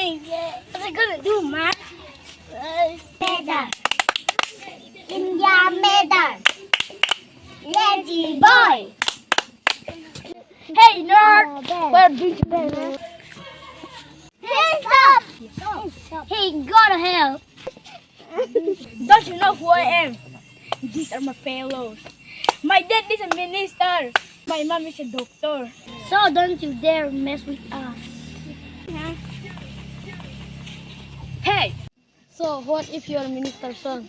What's it gonna do, man? Medal. India medal. Lazy boy. Hey, nerd. We're beach better. Hey, stop. Hey, go to hell. Don't you know who I am? These are my fellows. My dad is a minister. My mom is a doctor. So don't you dare mess with us. Hey! So what if you're a minister's son?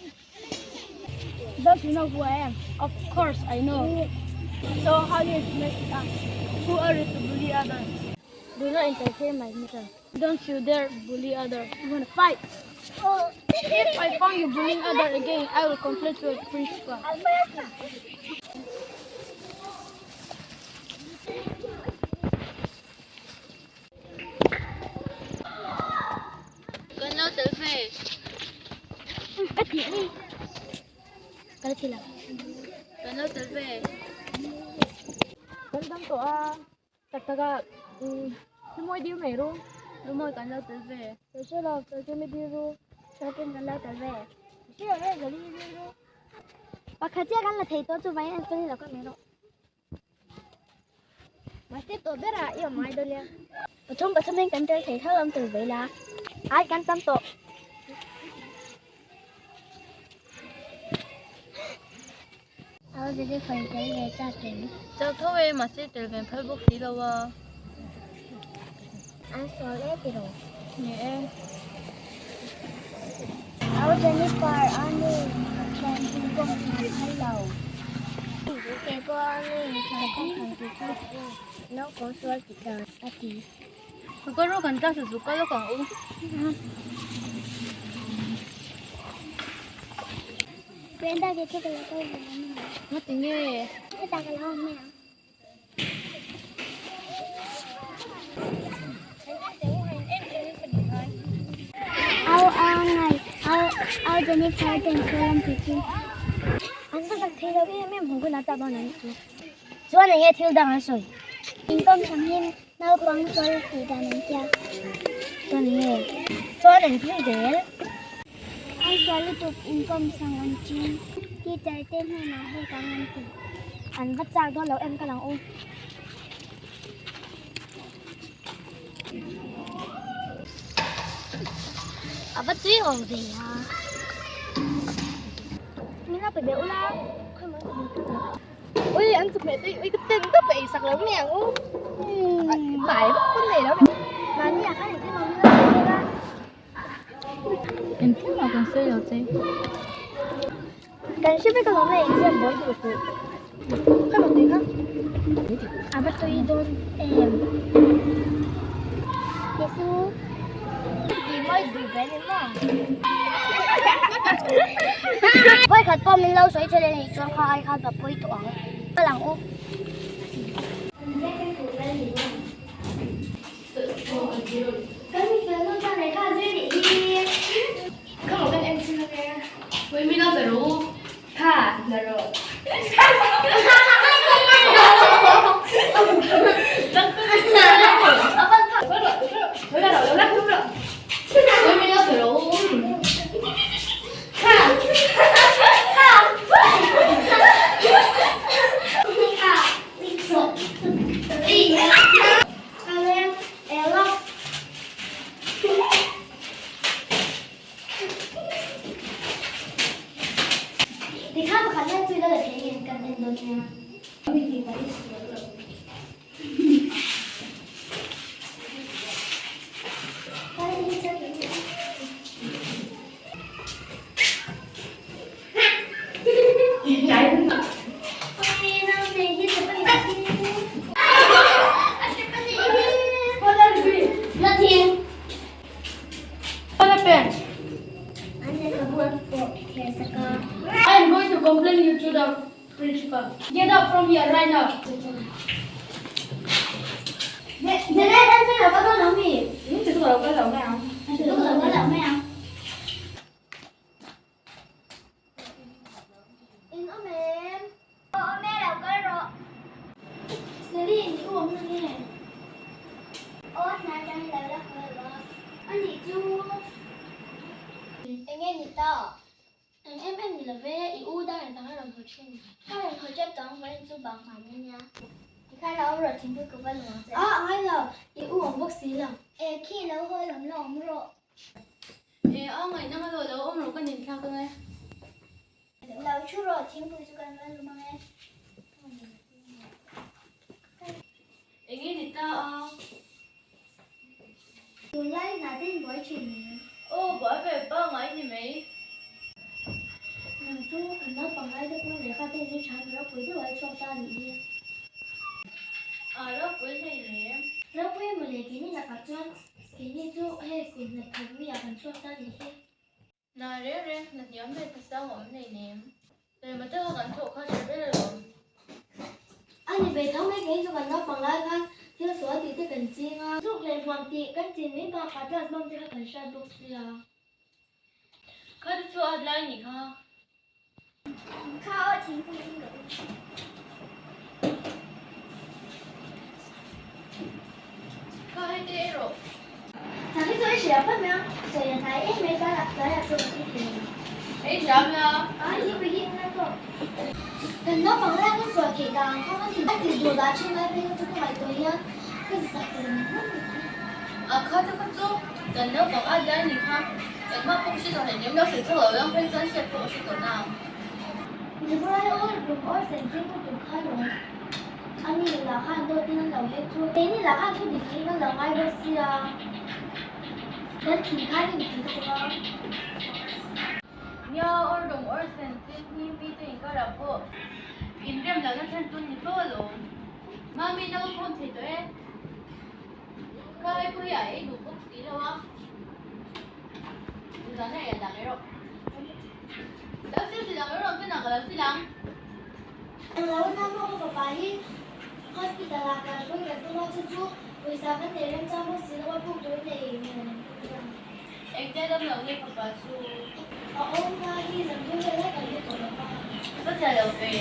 Don't you know who I am? Of course I know. So how do you mess with us? Who are you to bully others? Do not interfere my mission. Don't you dare bully others. You wanna fight? If I found you bullying others again, I will complain to your principal. Kan lo tel ve. Ka ti a ni. Ka la ti lo. Kan lo tel ve. Kan dam tawh a, tak tak ah Lumawi dil mai ru. Lumawi kan lo tel ve. Ka hre lo, Sakim i dil ru. Sakim kan lo tel ve. Ka hre lo e, Zali i dil ru. Pakhat chiah kan la thei tawh chu vaiin an fel lo ka mai rawh. Mahse tawh berah i awm ngai dawn nia. Pathum pathum in kan tel thei tho lam tel ve la. Ai kan tam tawh. Au zali fai tel ve chak em. Chak tho e, mahse tel ve phal bawk si lo a. An sawl e tiraw? Ni e. Au Jennifer a nu chuan thingkung a phal lo. Kei pawh a nu chuan kawngkhar ti chu naupang sual tih dan a ti. Sukar rawh kan class a zuk kal lawk ang u. Brenda ke chu ka lo kal ve ang. Ngati nge? Hetah ka lo awm mai ang. Au au ngai au au Jennifer ten sawn tih chu an va zak thei lo em em hung hunah tak dawn an chu chuan eng nge thil dang an sawi inkawm tham hi naupang sual tih dan an tia chuan eng nge chuan an thil zel an sual lutuk inkawm sang an ching teacher te hnenah hei kang an ti. An va chak dawn lo em ka lang u. A va tui awm ve a. Min la pe ve ula. Ui an chuk meh tui ui ka ten tawp ei sak lo mai ang u. Pai vak pawn nei lo. Mahni ah khan engtin awm ila pe ula. Engtin mah kan sawi lo che. Kan hre vek alawm le exam buai duh suh. Ka rawn tih kha. A va tui dawn em. Jesu. Ti mawi duh ve ni maw. Vawikhat pawh min lo sawi tha leh nih chuan kha ai khan ka pawi tawh ang. Kal ang u. Kan mi fel nu chuan lehkha a zir nih hi. Ka lo kan en chin ange. Ui mi lo pe ru. Kha la rawh. Ui mi lo pe ru. Kha. Kha. Kha. Tikha pakhat hian chui la la thei nge kan en dawn nia. I am going to complain you to the principal. Get up from here right now. In awm em? Aw awm e, lo kal rawh. Celine, i awm na nge? Aw, hna atangin lo la haw lo a. A nih chu. Enge ni ta? Eng em em ni lo ve, i u dang in tang a rawn haw thin. Ka rawn haw tep tang vawiin chu bang hman a nia. Tikhan lo awm rawh thingpui ka va lung ang che. A angai lo, i u awm bawk si lo. E khi lo haw lam lo awm rawh. E a ngaihna nga lo lo awm rawh ka nin thlak ang e. Lo thu rawh thingpui chu kan va lum ang e. Enge ni ta a? Tunlai hna te in buai thin ni. Aw buai ve pangai ni mai. Nang chu kan naupang lai te pawh lehkha te zir than ropui deuh ai chhuak ta nih hi. A ropui hlei nem. Ropui emaw leh keini lakah chuan keini chu hei kum hnathawk mi ah kan chhuak ta nih hi. Na reng reng hna hniam leh hna sang awm nei nem. Taima taka kan thawh kha hre ber alawm. A ni ve tho mai kei chu kan naupang lai khan thil sual tih te kan ching a. Zuk leh hmuam tih kan chin mai bakah class bawm te kha kan hriat bawk sia. Kha te chu at lai ni kha. Kha aw thingpui in ka u. Kha hei te erawh. Thang hi chu i hria phawt mai a, sawi a hnai em mai tlaiah tlaiah chu ka ti thei lo. Ei hria mai a. A thingpui hi eng lai pawh. Kan naupang lai kan sual theih dan ang kha kan ti a ti duh dah thin lai phei kha chu ka ngaihtuah hian ka zisak ta ringawt mai mai. A kha te kha chu kan naupang at lai ni kha. Engmah pawh hre tawh hleinem lo sawi chhuak lo lang phei chuan hriat pawh ka hre tawh na. Deborah aw rum awr sen ching lutuk kha lawm. A ni lah khan dawt in an lo hek chu. Keini lah khan thu dik in an lo ngai bawk sia. Kan thin khan in tih lutuk a. Nia awr rum awr sen ching hi mite inkarah pawh inrem lohna thlen tun ni fo alawm. Mami na ka khawm thei tawh e. Ka hei pawh hi a ei duh bawk si lo a. Zana ei a dah mai rawh. Lo sil si lang rawh tunah ka lo sil ang. Ang lo na maw ka fapa hi hospital ah kalpui kan tum a chu chu pawisa kan nei remchang bawk si lo a puk tur nei hmel an ti a. Engtia dam lo nge fapa chu? A awm hma hi zan thum vel lai kan hmu tawh lo va. Ka zia lo ve.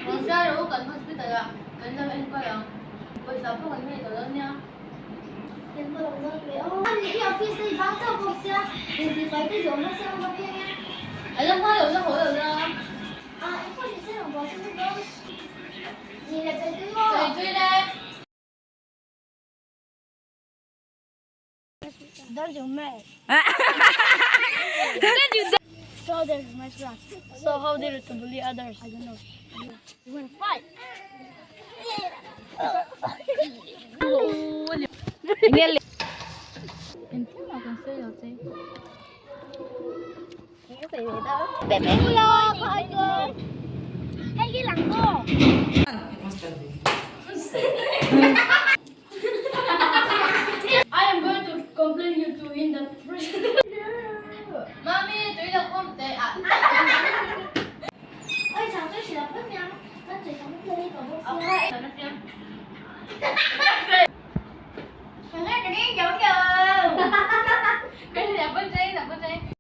Hmeichhia ro kan hospital ah kan lo enkawl ang. Pawisa pawh kan nei tawh lo nia. Enkawl ang dawn ve aw. A nih hi office te i bang chauh bawk sia, intifai te zawh hmasa ang va pheng e. A la hma lo la haw lo la. A enkawl ni se rawn buai chu ni dawn. Ni le chai tui aw. Chai tui le. So there's my class. So how did to bully others? I don't know. We're gonna fight. I am going to complain you to in the prison. Mami, tui lo khawm teh ah. Oi chang chu hrilh phawt mai ang, kan chawih tam lutuk hi ka bawk sia.